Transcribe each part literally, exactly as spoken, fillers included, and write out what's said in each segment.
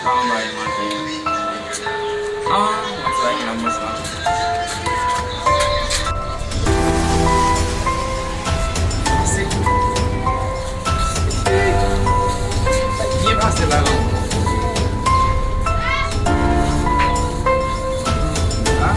Pa anba e manje. Ah, mwen travay nan mwen sa. Pase. Byen pase la, non? Ah.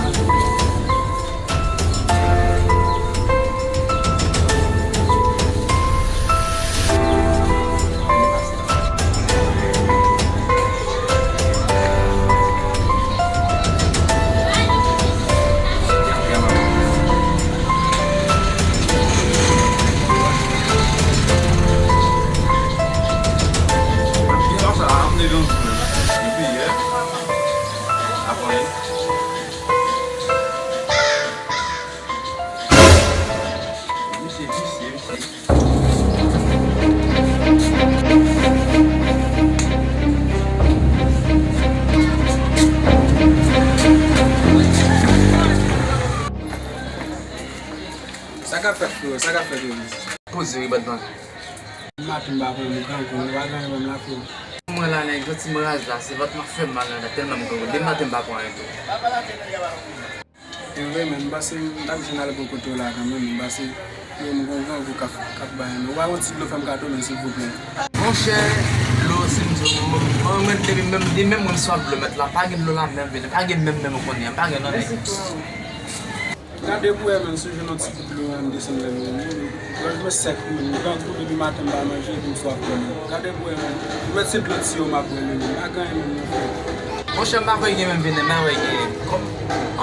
Misye visye, misye. Sa k ap fèt, freo? Sa k ap fèt, Yoris? Poze wi, bad man. Maten m pa pran yon grangou, m pa gen anyen menm la, freo. Mwen la, nèg, yon ti mraz la, se vant mwen fè m mal la, tèlman m grangou. Depi maten m pa pran anyen tou. E vre, men m panse m t ap jwenn al bò kote w la kanmenm, m panse yo m gon grangou k ap, k ap bay men. Ou pa gon ti dlo fè m kado, men, silvouplè? Monchè, dlo, si m di w, mwen, mwen, mwen, depi menm, depi menm mwen m swaf dlo, mèt la, pa gen dlo la menm, vini, pa gen menm, menm, ou konnen, pa gen non, nèg. Gade pou wè, men, si w jwenn yon ti bout dlo, an desann lè, men, men, gòj mwen sèk, men, grangou depi maten m pa manje, epi m swaf dlo, men. Gade pou wè, men, ou mèt se dlo ti yo m ap bwè, men, men, pa gen anyen, men, non, frè. Monchè, m pa kwè gen menm, vini, m pa kwè gen. Kòm,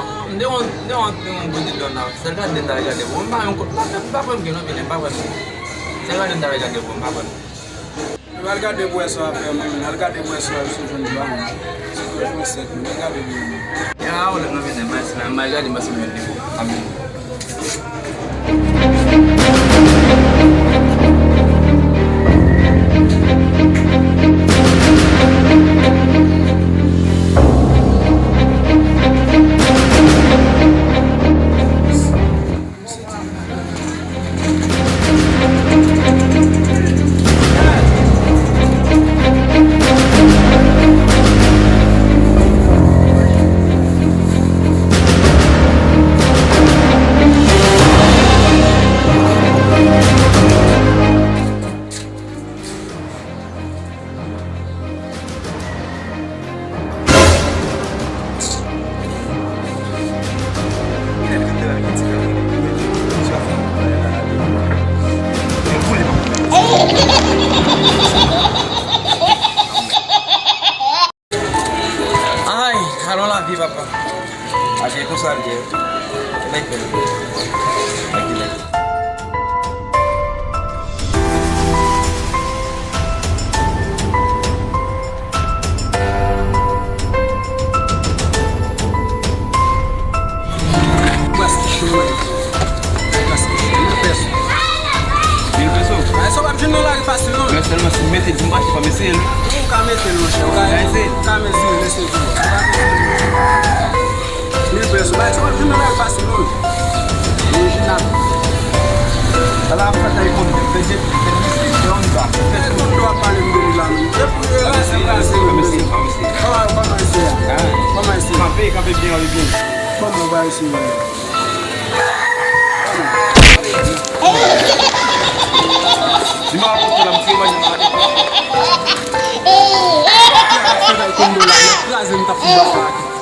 ah, m te wont, m te wont, m te wont gode dlo nan. Sèl gade m ta regade pou m pa yon kote. M pa kwè m gen non, vini, m pa kwè m gen. Sèl gade m ta regade pou m pa kwè m. Al gade pou wè sa w ap fè, mwen menm. Al gade pou wè sa w ap sou jwenn ba mwen. Si w jwenn sèk, men al gade pou wè, mwen. Ya, ou lè nan vini, mwen, si mwen, mwen gade, mwen, si mwen, depo. Amen. Ay, alon lavi, papa. Ake konsa l ye. Nèg fè l. Ake nèg. Mil peso. Mil peso? Ay, sa w ap jwenn nan lari fasil, non. Men sèlman si m mete l, si m pa chita, m eseye l. Ou ka mete l, monchè. Ou ka eseye l. Ou ka mezire l, eseye l. Ou ka mezire l. Mil peso. Bay, sa w ap jwenn nan lari fasil, non. Orijinal. Ala fèt ay konn fè je, fè misye, fè yon ba. Fè tout dwa pale m de li la, men. Depi yo la, se pa se yo, men. Kòman, kòman se a? Kòman se a? Kanpe, kanpe byen, kanpe byen. Kòman w pa eseye, men? Di m a monte la, m tire manje nan la. Kraze m t ap fè.